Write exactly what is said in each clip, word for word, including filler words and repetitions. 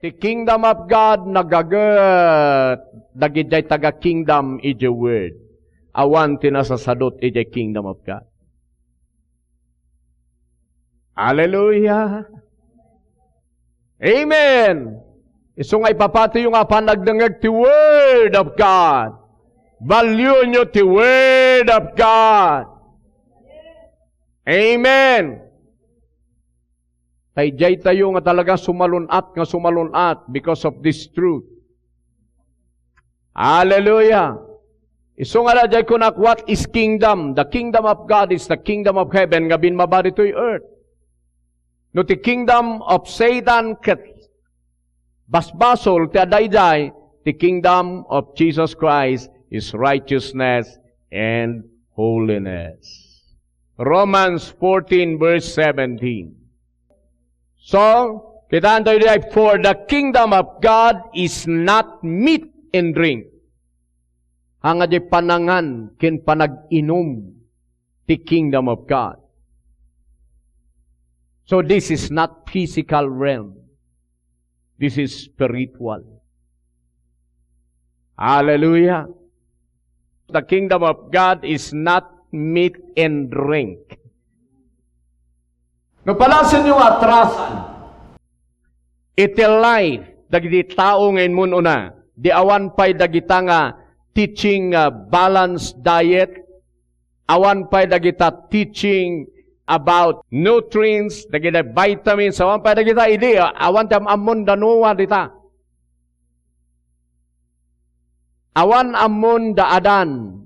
Ti kingdom of God nagaget dagiti taga-kingdom iti word. Awan ti nasasadut iti kingdom of God. Hallelujah! Amen! Isu nga ipapatiyo nga apan nagdengngeg ti word of God. Valuenyo ti word of God. Amen! Tay daytayo nga talaga sumalun-at nga sumalun-at because of this truth. Hallelujah! Isu nga daydiay kunak, what is kingdom? The kingdom of God is the kingdom of heaven nga binmaba ditoy earth. No ti kingdom of Satan ket basbasol ti adaydiay, the kingdom of Jesus Christ is righteousness and holiness. Romans fourteen verse seventeen. So, kitaentayo diay, "For the kingdom of God is not meat and drink." Haan nga diay panangan ken panag-inum ti kingdom of God. So this is not physical realm. This is spiritual. Hallelujah. The kingdom of God is not meat and drink. No palasinyo nga atrasan iti life dagiti tao nga immun-una, di awan pay dagita nga teaching nga balanced diet, awan pay dagita teaching about nutrients, dagiti vitamins, awan pay dagita, idi, awan ti am-ammon da Noah dita. Awan ammon da Adan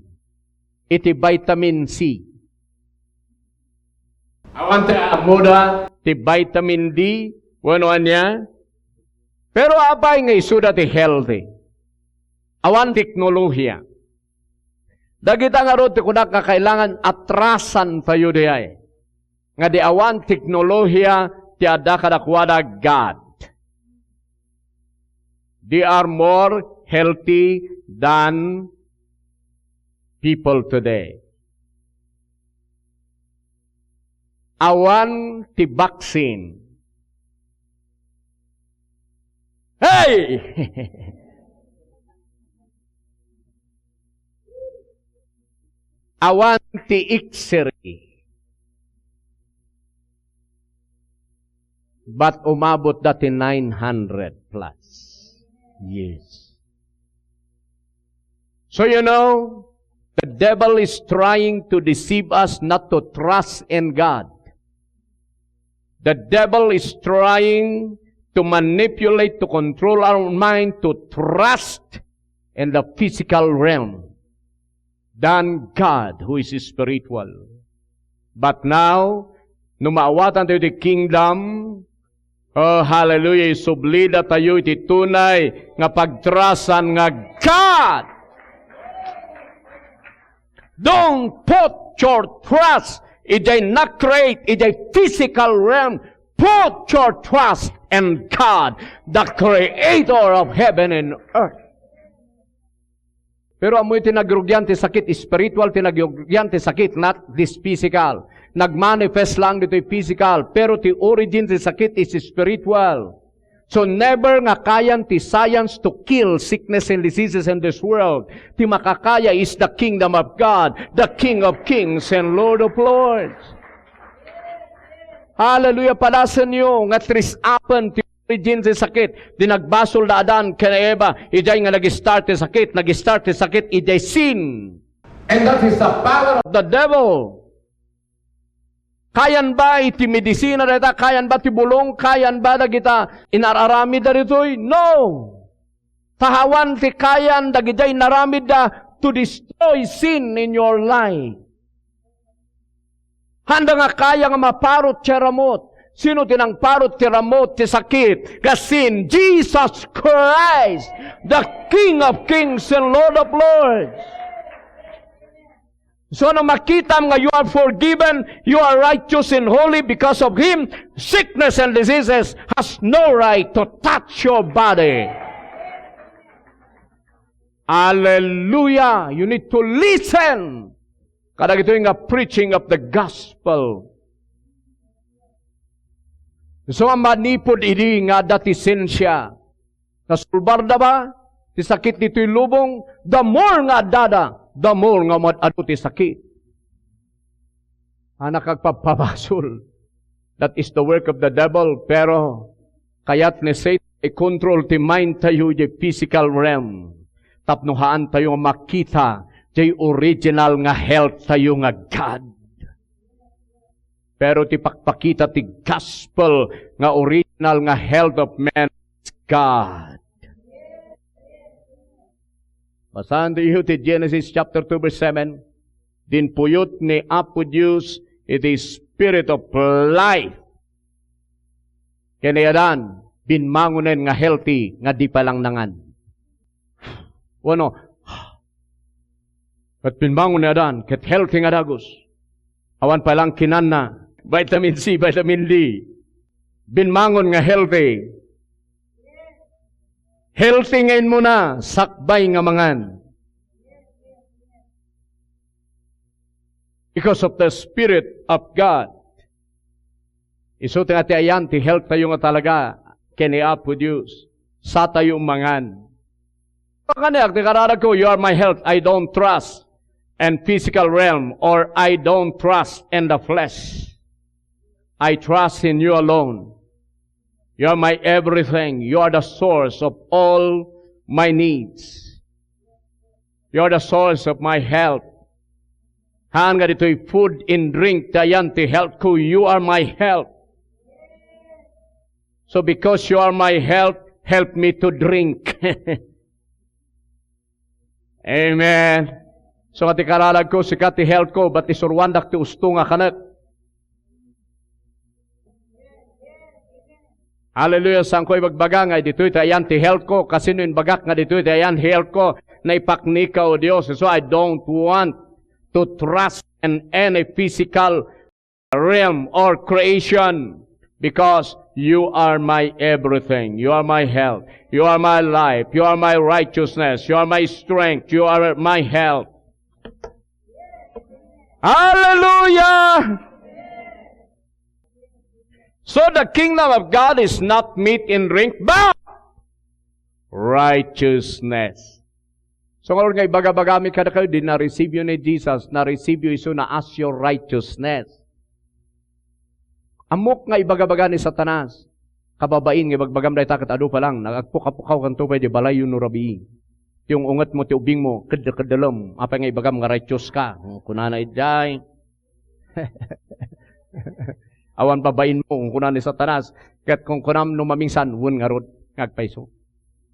iti vitamin C. Awan ti ammoda ti vitamin D, wenno ania. Pero apay nga isuda ti healthy? Awan teknolohiya. Dagita ngarud ti kunak nga kailangan atrasantayo diay. Nga di awan teknolohiya ti adda kadakuada, God. They are more healthy than people today. Awan ti vaccine. Hey! Awan ti X-ray. But umabot da ti nine hundred plus years. So, you know, the devil is trying to deceive us not to trust in God. The devil is trying to manipulate, to control our mind, to trust in the physical realm than God, who is spiritual. But now, no maawatantayo ti kingdom, oh, hallelujah, isublidatayo iti tunay nga pagtrasan nga God. Don't put your trust idiay na-create, idiay physical realm. Put your trust in God, the creator of heaven and earth. Pero ammo iti nagrugian ti sakit, spiritual ti nagrugian ti sakit, not this physical. Nagmanifest lang ditoy physical, pero ti origin ti sakit is spiritual. So never nga kayan ti science to kill sickness and diseases in this world. Ti makakaya is the kingdom of God, the King of kings and Lord of lords. Hallelujah! Padasenyo nga tris apen ti origin ti sakit. Di nagbasol da Adan ken Eva, idiay nga nag-start ti sakit, nag-start ti sakit idiay sin. And that is the power of the devil. Kayan ba iti medisina dayta? Kayan ba ti bulong? Kayan ba dagita inar-aramid daytoy? No! Ta awan ti kayan dagidiay inaramidda to destroy sin in your life. Haanda nga kaya nga maparot ti aramut. Sino ti nangparot ti aramut ti sakit? Nga sin Jesus Christ, the King of kings and Lord of lords. So, no makitam nga you are forgiven, you are righteous and holy because of Him, sickness and diseases has no right to touch your body. Hallelujah! You need to listen kadagitoy nga preaching of the gospel. So, nga manipud idi nga adda ti sensia, Nasulbarda ba ti sakit ditoy lubong? The more nga addada, the more nga umad-adu ti sakit. Anak, agpabpabasol. That is the work of the devil. Pero kayat ni Satan i-control ti mind tayo, di physical realm. Tapno haan tayo makita di original nga health tayo nga God. Pero ti pakpakita ti gospel nga original nga health of man is God. Basaen tayo ti Genesis chapter two, verse seven. Din puyot ni Apo Dios iti spirit of life. Ken ni Adan, binmangonen nga healthy nga di pa lang nangan. Wano, ket binmangon ni Adan, ket healthy nga dagus. Awan pa lang kinanna, vitamin C, vitamin D. Binmangon nga healthy. Healthy nga immuna, sakbay nga mangan. Because of the Spirit of God. Isu ti nga ti ayan ti health tayo nga talaga ken ni Apo Dios. Sa tayo mangan. Kaniak ti kararag ko, "You are my health." I don't trust in physical realm, or I don't trust in the flesh. I trust in you alone. You are my everything. You are the source of all my needs. You are the source of my health. Haan nga ditoy food and drink, ti ayan ti health ko. You are my health. So because you are my health, help me to drink. Amen. So, nga ti kararag ko, sika ti health ko, bat isuruandak ti usto nga kanek. Hallelujah. Saan ko ibagbaga nga ditoy ti ayan ti health ko? Kasino imbagak nga ditoy ti ayan health ko? Naipaknika, O Dios. So, I don't want to trust in any physical realm or creation, because you are my everything. You are my health. You are my life. You are my righteousness. You are my strength. You are my health. Hallelujah! So the kingdom of God is not meat and drink, but righteousness. So, nga ibaga-bagami kadakayo, di na-receive you ni Jesus, na-receive you isu na as your righteousness. Ammok nga ibaga-baga ni Satanas, kababain nga ibagbagam dayta ket adu pa lang, nagagpukapukaw kanto pay di balay no rabii. Ti ung-unget mo, ti ubing mo, kedde-keddelem, apay nga ibagam nga righteous ka? Kunana idiay. Awan babain mo, kunkuna ni Satanas. Ket kunkunam no mamingsan, wen ngarud, nga agpayso.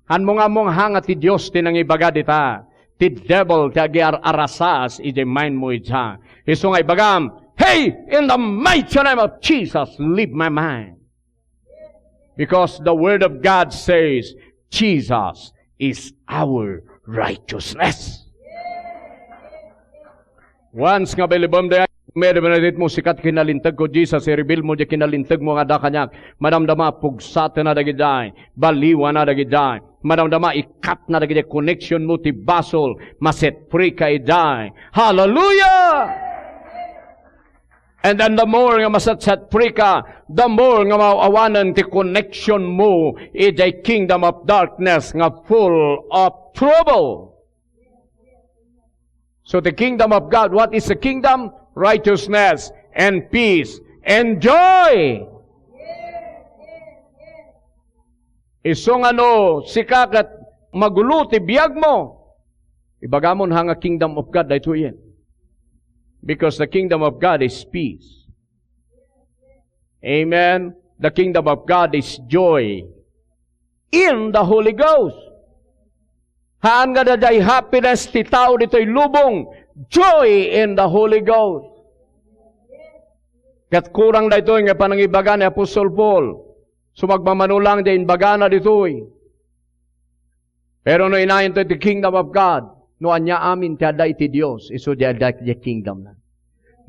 Hanmo nga ammong hanga ti Dios ti nangibaga dita. Ti devil ti agiar-arasaas iti mind mo ija. Isu nga ibagam, "Hey, in the mighty name of Jesus, leave my mind." Because the Word of God says, "Jesus is our righteousness." Once nga bilibem dayta, meditate mo, "Sika ti kinalinteg ko, Jesus, i-reveal mo diay kinalinteg mo nga adda kaniak." Madamdama, pugsatenna dagidiay, baliwana dagidiay. Madamdama, ikatna dagidiay connection mo ti basol, ma-set free ka idiay. Hallelujah! And then the more nga ma-set free ka, the more nga maawanen ti connection mo idiay kingdom of darkness nga full of trouble. So the kingdom of God, what is the kingdom? Righteousness and peace and joy. Isu nga no sika ket magulo ti biag mo, ibagamon ha nga kingdom of God daytoyen. Because the kingdom of God is peace. Amen. The kingdom of God is joy in the Holy Ghost. Haan nga daydiay happiness ti tao ditoy lubong, joy in the Holy Ghost. Ket kurang daytoy nga panangibaga ni Apostol Paul. Sumagmamano lang diay imbagana ditoy. Pero no inayonto iti kingdom of God, no ania amin ti adda iti Dios, isu diay adda iti kingdom na.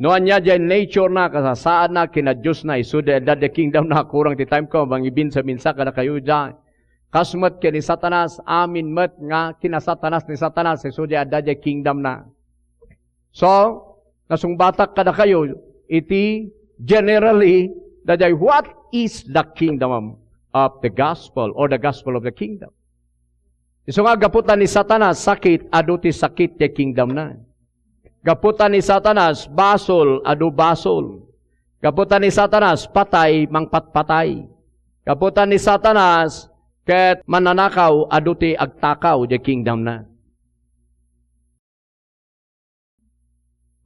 No ania diay nature na, kasasaadna, kinadiosna, isu diay adda iti kingdom na. Kurang ti time ko, mangibinsa-binsa kadakayo diay. Kas met ken ni Satanas, amin met nga kinasatanas ni Satanas, isu diay adda iti kingdom na. So, nasungbatak kadakayo iti generally, daydiay, what is the kingdom of the gospel or the gospel of the kingdom? Isu nga gapu ta ni Satanas sakit, adu ti sakit ti kingdomna. Gapu ta ni Satanas basol, adu basol. Gapu ta ni Satanas patay, mangpatpatay. Gapu ta ni Satanas ket mananakaw, adu ti agtakaw di kingdomna.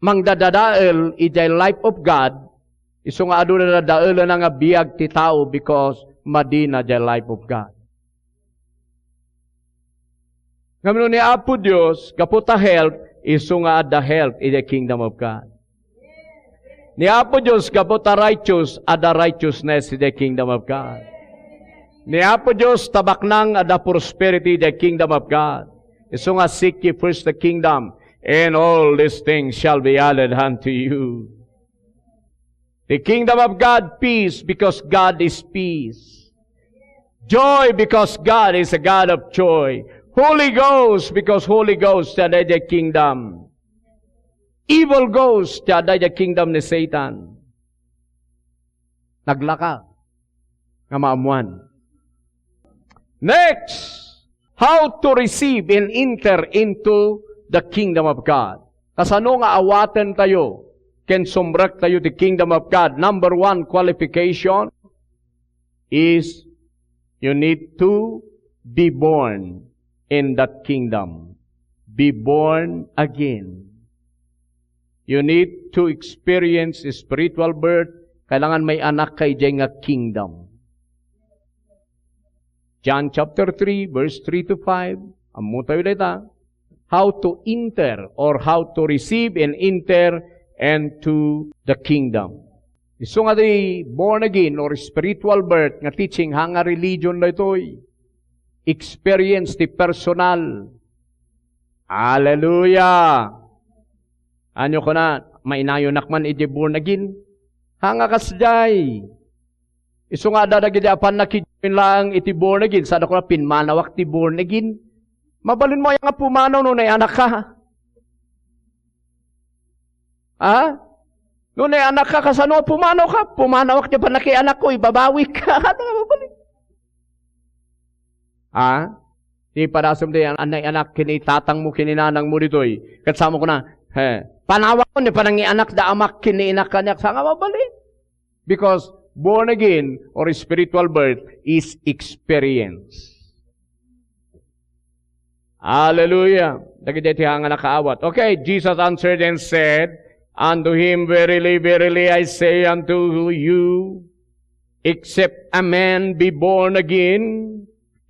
Mangdadadael idiay life of God, isu nga adu dadaelena nga biag ti tao because madina diay life of God. Ngem no ni Apo Dios, gapu ta health, isu nga adda health idiay kingdom of God. Ni Apo Dios, gapu ta righteous, adda righteousness idiay kingdom of God. Ni Apo Dios, ta baknang, adda prosperity idiay kingdom of God. Isu nga, "Seek ye first the kingdom, and all these things shall be added unto you." The kingdom of God, peace, because God is peace. Joy, because God is a God of joy. Holy Ghost, because Holy Ghost ti adda idiay kingdom. Evil ghost ti adda idiay kingdom ni Satan. Naglaka nga maammuan. Next, how to receive and enter into the kingdom of God. Kasano nga awaten tayo ken sumrek tayo ti kingdom of God? Number one qualification is you need to be born in that kingdom. Be born again. You need to experience spiritual birth. Kailangan may anak ka idiay nga kingdom. John chapter three, verse three to five. Ammo tayo dayta. How to enter or how to receive and enter and to the kingdom. Isu nga di born again or spiritual birth nga teaching, haan nga religion daytoy. Experience ti personal. Hallelujah! Ania kuna, mainayonak man iti born again? Haan nga kasdiay. Isu nga adda dagiti apan nakijoin laeng iti born again, sada kuna, "Pimmanawak ti born again." Mabalin mo aya nga pumanaw no naianak ka? Ha? No naianak ka, kasano nga pumanaw ka? "Pumanawak ti apan nakianak ko, ibabawik." Ano nga mabalin? Ha? Ti padasem ti an-, naianak ken ni tatangmo ken ni nanangmo ditoy. Ket sa mo kuna, he, "Panawakon ni panangianak da amak ken ni inak," kaniak, sa nga mabalin? Because born again or spiritual birth is experience. Hallelujah. Dagiti ti nga nakaawat. Okay, Jesus answered and said unto him, "Verily, verily, I say unto you, except a man be born again,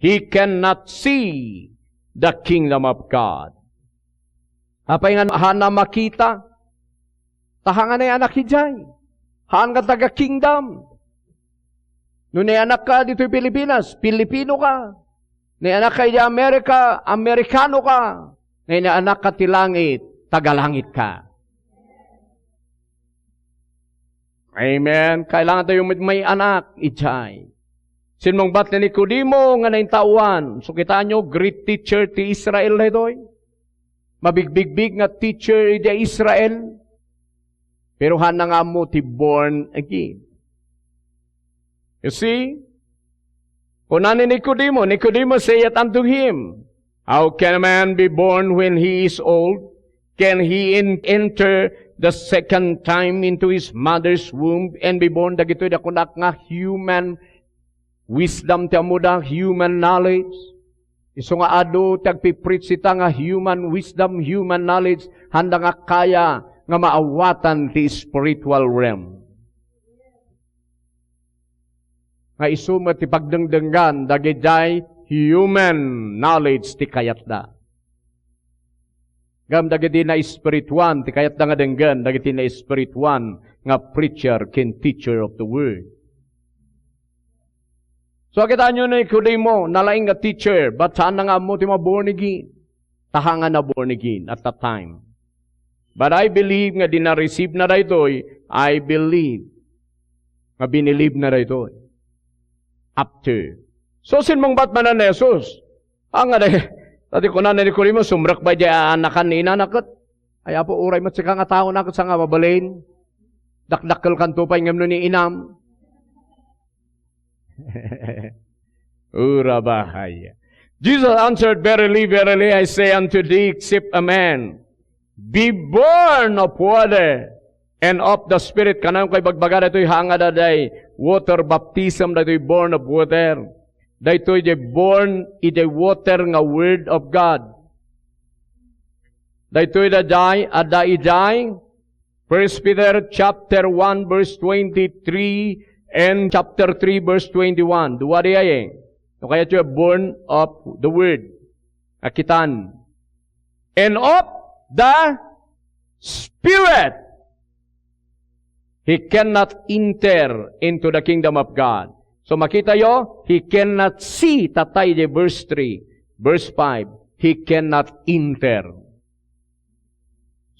he cannot see the kingdom of God." Apay nga haan a makita? Ta haan nga naianak idiay. Haan nga taga-kingdom. No naianak ka ditoy Pilipinas, Pilipino ka. Naianak ka idiay Amerika, Amerikano ka. Naianak ka ti langit, tagalangit ka. Amen. Kailangan tayo met may anak, idiay. Simmungbat ni Nicodemo nga naintaoan. So, kitaenyo, great teacher ti Israel daytoy. Mabigbigbig nga teacher idiay Israel. Pero haan na nga ammo ti born again. You see? Kuna ni Nicodemo, Nicodemo saith unto him, "How can a man be born when he is old? Can he en-, enter the second time into his mother's womb and be born?" Dagitoy da kunak nga human wisdom ti ammoda, human knowledge. Isu nga adu ti agpipreach ita nga human wisdom, human knowledge, haan da nga kaya nga maawatan ti spiritual realm. Nga isu met ti pagdengdenggan dagidiay human knowledge ti kayatda. Ngem dagiti naespirituan ti kayatda nga denggen, dagiti naespirituan nga preacher ken teacher of the word. So, kitaenyo ni Nicodemo, nalaing nga teacher, but saan na nga ammo ti ma-born again. Ta haan nga na-born again at that time. But I believe nga di na-receive na daytoy, I believe nga binilib na daytoy. After. So, simmungbat manen ni Jesus. Haan nga day, ta di kuna ni Nicodemo, sumrek ba di aanakan ni inana ket? Ay, Apo, uray met sika nga taona ket sa nga mabalin. Dakdakkelkanto pay ngem no ni inam. Ura bahaya. Jesus answered, "Verily, verily, I say unto thee, except a man be born of water and of the Spirit." Kanayon ko ibagbaga daytoy, haan nga adda diay water baptism, daytoy born of water. Daytoy diay born iti water nga Word of God. Daytoy daydiay, adda idiay First Peter chapter one verse twenty-three and chapter three verse twenty-one. Dua diay, eh. No kayatyo, born of the Word. Akitan. And of the Spirit. He cannot enter into the kingdom of God. So makitayo, he cannot see, tatay di verse three, verse five, he cannot enter.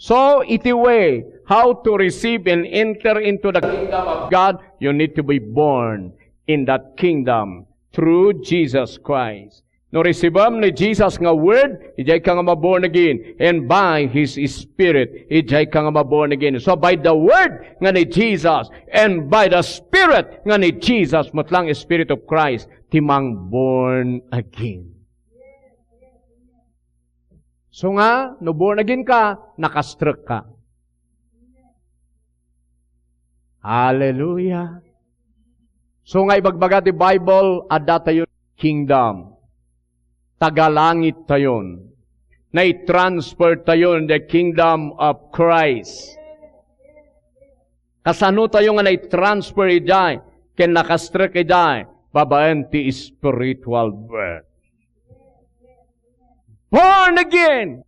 So, iti way how to receive and enter into the kingdom of God, you need to be born in that kingdom through Jesus Christ. No, receiveam ni Jesus nga word, idiay ka nga ma-born again. And by His Spirit, idiay ka nga ma-born again. So, by the word nga ni Jesus, and by the Spirit nga ni Jesus, met lang Spirit of Christ, ti mang born again. So nga, no born again ka, nakastrek ka. Hallelujah. So nga ibagbaga ti Bible, adda tayo kingdom. Tagalangit tayon. Nai-transfer tayon the kingdom of Christ. Kasano tayo nga nai-transfer idiay ken nakastrek idiay babaen ti spiritual birth? Born again!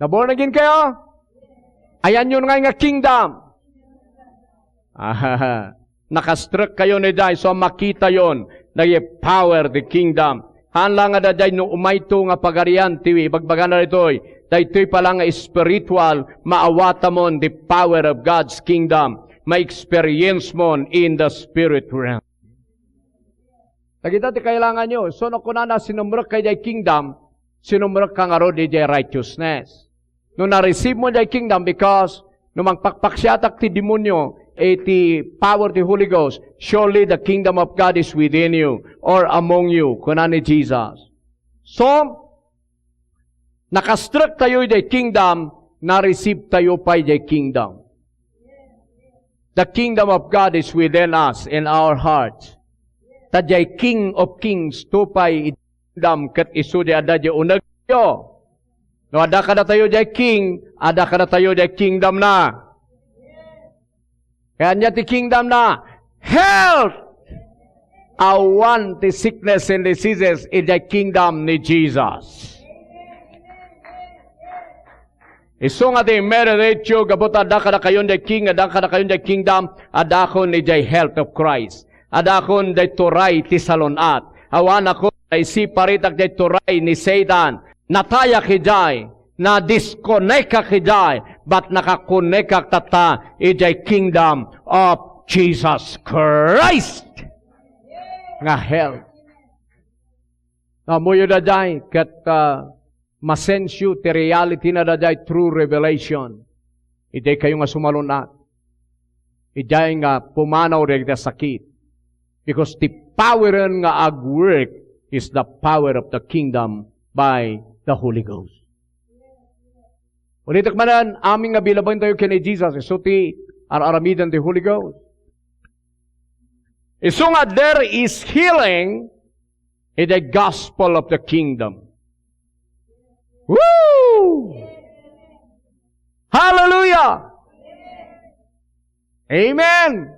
Na-born again kayo? Ayanyo ngay nga kingdom. Ah, nakastrek kayo ni Jai, so makitayon, nag-power the kingdom. Haan lang nga daydiay no umayto nga pagarian, ti ibagbagana daytoy. Daytoy pay la nga spiritual, maawatamon the power of God's kingdom. Ma-experience mon in the spirit realm. Dagita ti kailangan nyo. So, no kunana, sinumrek ka idiay kingdom, sinumrek ka ngarud idiay righteousness. No na-receive mo idiay kingdom, because no mangpakpaksiatak ti demonio, iti power ti Holy Ghost, surely the kingdom of God is within you or among you, kuna ni Jesus. So, nakastrek tayo idiay kingdom, na-receive tayo pay idiay kingdom. The kingdom of God is within us, in our hearts. Ta diay King of Kings, to pay idiay kingdom, ket isu diay adda diay unegyo. No adda kadatayo diay king, adda kadatayo diay kingdom na. Kaya ania ti kingdom na? Health! Awan ti sickness and diseases idiay kingdom ni Jesus. Isu nga ti meditate yo, gapu ta adda kadakayon diay king, adda kadakayon diay kingdom, addakon idiay health of Christ. Addakon diay turay ti salun-at. Awanakon diay siparitak diay turay ni Satan. Natayak idiay, na-disconnectak idiay, but nakakonektak tatta idiay kingdom of Jesus Christ nga health. Ammoyo daydiay, ket, ah, ma-sense yo ti reality na daydiay through revelation. Idiay kayo nga sumalun-at. Idiay nga pumanaw dagiti sakit. Because ti poweren nga agwork is the power of the kingdom by the Holy Ghost. Ulitek manen, amin nga bilabentayo ken ni Jesus, isu ti ar-aramiden ti Holy Ghost. Isu nga there is healing in the gospel of the kingdom. Woo! Hallelujah! Amen!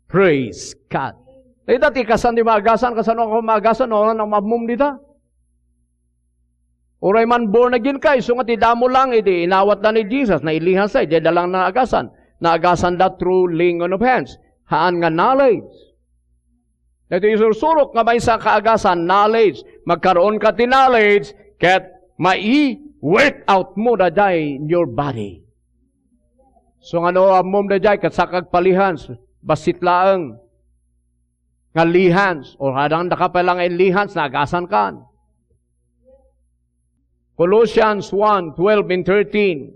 Praise God. Dayta ti kasan ti maagasan, kasano nga maagasan, no, nang mammum dita. Uray man born again ka, isu nga ti damo lang, iti inawat da ni Jesus, nailihan sa, iti da lang naagasan. Naagasan da through laying on of hands. Haan nga knowledge. Daytoy isursurok nga maysa kaagasan, knowledge. Magkaroon ka ti knowledge, ket mai-work out mo daydiay in your body. So, nga no, ammom daydiay, ket saan ka agpalihans, bassit laeng nga lihans, o adda daka pay la nga inlihans, naagasan kan. Colossians one, twelve and thirteen.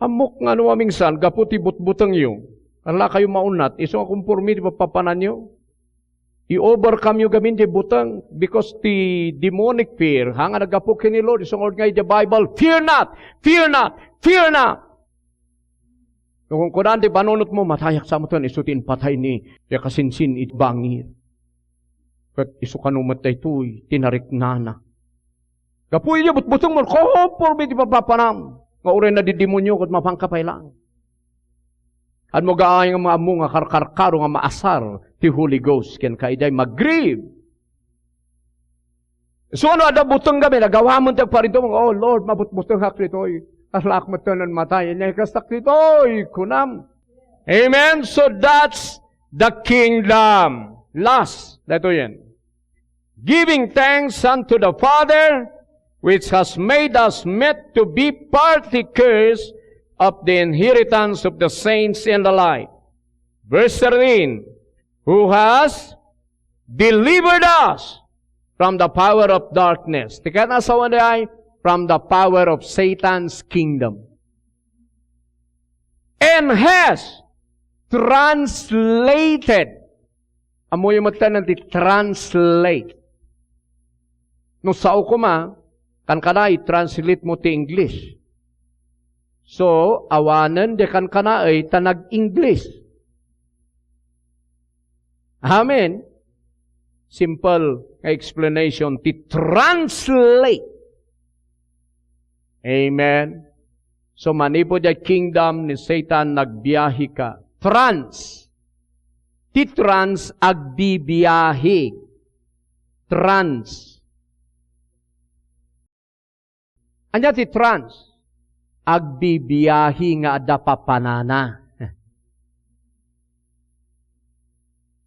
Ammok nga no mamingsan, gapu ti butbutengyo, ala kayo maunat, isu nga konforme ti papapananyo. I-overcome yo gamin di buteng because ti demonic fear, ha, nga naggapu ken ni Lord, isu nga urnong iti Bible, "Fear not! Fear not! Fear not!" No kunkunan ti panunot mo, "Matayak sa metten, isu ti impatay ni, ya kasinsin iti bangir." Ket isu kano met daytoy, tinariknana. Gapu iti butbutengmo, konforme ti papapanam, nga uray nadidemonio ket mapanka pay laeng. Admo gaay nga maammo nga karkarkaro nga maasar ti Holy Ghost kenka idiay mag-grieve. So, ano, adda buteng gamin, nagawamen ti agparintumeng, "Oh, Lord, mabutbutengak ditoy. Aslaak metten a matay. Ania kastak ditoy," kunam. Amen? So, that's the kingdom. Last, daytoyen. Giving thanks unto the Father, which has made us meet to be partakers of the inheritance of the saints in the light. Verse thirteen, who has delivered us from the power of darkness. Ti kayatna a sawen ay, from the power of Satan's kingdom. And has translated. Ammoyo met ti translate. No sao koma, kankana, i-translate mo ti English. So, awanen di kankana, ay, ta nag-English. Amen. Simple nga explanation ti translate. Amen. So, manipud diay kingdom ni Satan, nagbiahe ka. Trans. Ti trans, agbibiahe. Trans. Ania ti trans? Agbibiahe nga adda papanana.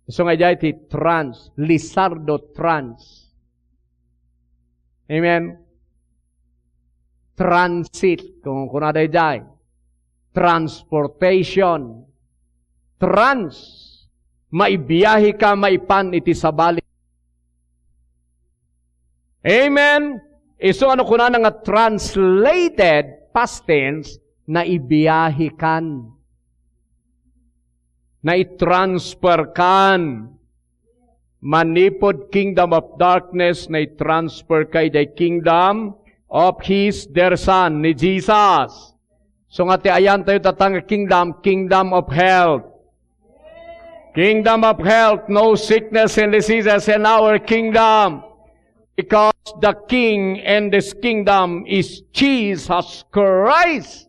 Isu nga idiay ti trans, Lizardo trans. Amen? Transit, kung kunada idiay. Transportation. Trans. Maibiahe ka maipan iti sabali. Amen? Isu ano kunana nga translated, past tense, naibiahe kan. Naitransfer kan. Manipud kingdom of darkness, naitransfer ka idiay kingdom of His dear Son, ni Jesus. So nga ti ayantayo data nga kingdom, kingdom of health. Kingdom of health, no sickness and diseases in our kingdom. Because the king in this kingdom is Jesus Christ.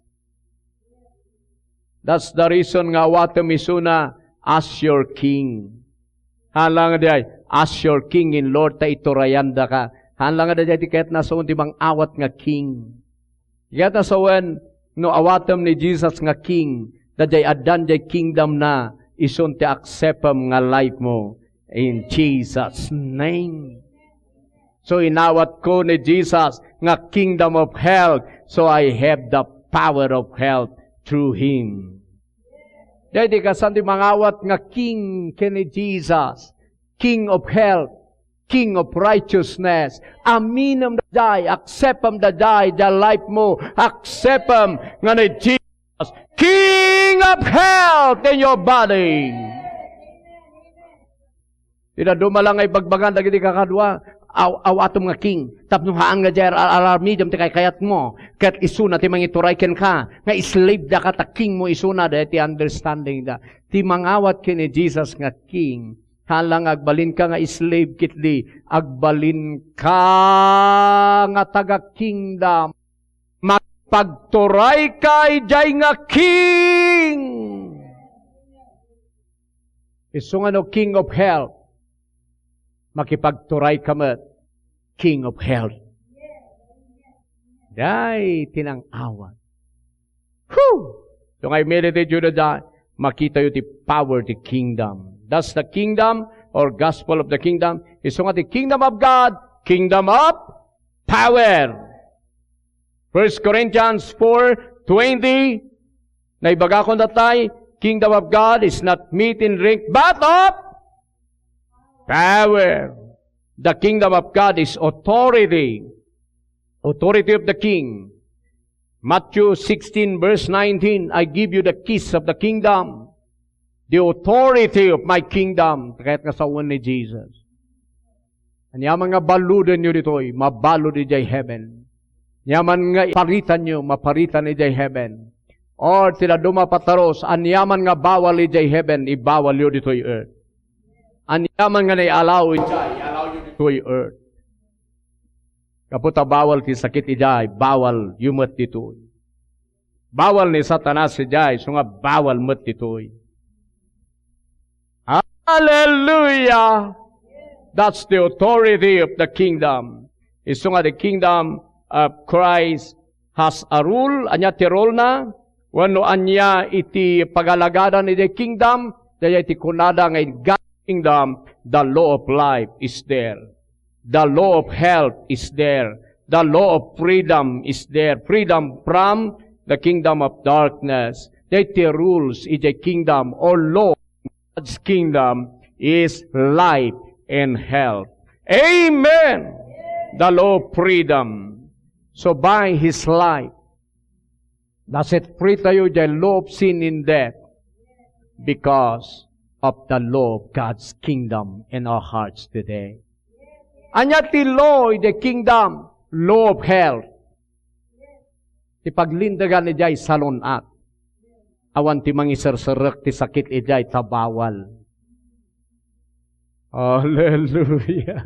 That's the reason nga awatem isuna as your king. Haan laeng nga diay, as your king and Lord, ta iturayan daka. Haan laeng nga diay ti kayatna a sawen ti mangawat nga king. Kayatna a sawen, no awatem ni Jesus nga king, daydiay addan diay kingdom na, isun ti aksepem nga life mo. In Jesus' name. So, inawatko ni Jesus nga kingdom of health. So, I have the power of health through Him. Daydi kasano ti mangawat nga king ken ni Jesus, King of health, King of righteousness. Aminem daydiay, acceptem daydiay, the life mo, acceptem nga ni Jesus, King of health in your body. Ti dadduma lang nga ibagbagan dagiti kakadua, aw-, awatem nga king. Tapno haan nga diay ar-, ar-, aramidem ti kaykayatmo, ket isuna ti mangituray kenka, nga slave daka ta king mo isuna, dayta ti understanding da. Ti mangawat ken ni Jesus nga king, haan lang nga agbalinka nga slave, ketdi agbalinka nga taga-kingdom. Makipagturayka idiay nga king. Isu nga no King of Health, makipagturayka met, King of Health. Dayta ti nang-awat. Whew! So nga i-meditate yu dayta, makitayo ti power ti kingdom. That's the kingdom or gospel of the kingdom. Isu nga ti kingdom of God, kingdom of power. First Corinthians four twenty, naibagakon datay, kingdom of God is not meat and drink, but of power. The kingdom of God is authority. Authority of the king. Matthew sixteen verse nineteen, "I give you the keys of the kingdom." The authority of my kingdom. Kayat nga sawen ni Jesus. Aniaman nga baludenyo ditoy, mabalud idiay heaven. Aniaman nga paritanyo, maparitan idiay heaven. Or ti dadduma a patarus, aniaman nga bawal idiay heaven, ibawalyo ditoy earth. Aniaman nga naialaw idiay, ialawyo ditoy earth. Gapu ta bawal ti sakit idiay, bawalyo met ditoy. Bawal ni Satanas idiay, isu nga bawal met ditoy. Hallelujah! That's the authority of the kingdom. Isu nga the kingdom of Christ has a rule. Ania ti rule na? Wenno ania iti pagalagadan iti kingdom? Dayta iti kunada nga in God's kingdom, the law of life is there. The law of health is there. The law of freedom is there. Freedom from the kingdom of darkness. Dayta rules iti kingdom or law God's kingdom is life and health. Amen! The law of freedom. So by His life, naset free tayo diay law of sin and death because of the law of God's kingdom in our hearts today. Ania ti law iti kingdom? Law of health. Ti paglintegan idiay salun-at. Awan ti mangiserserrek ti sakit idiay ta bawal. Hallelujah.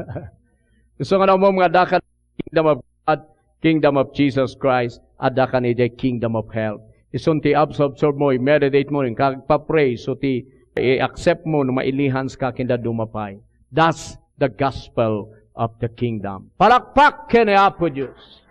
Isu nga naumom nga adda kan kingdom of God, kingdom of Jesus Christ, adda kan idiay kingdom of health. Isun ti absorb-, absorb mo, i-meditate mo, inka agpa-pray, so ti i-accept mo no mailihanska ken dadduma pay. That's the gospel of the kingdom. Palakpak ken ni Apo Dios.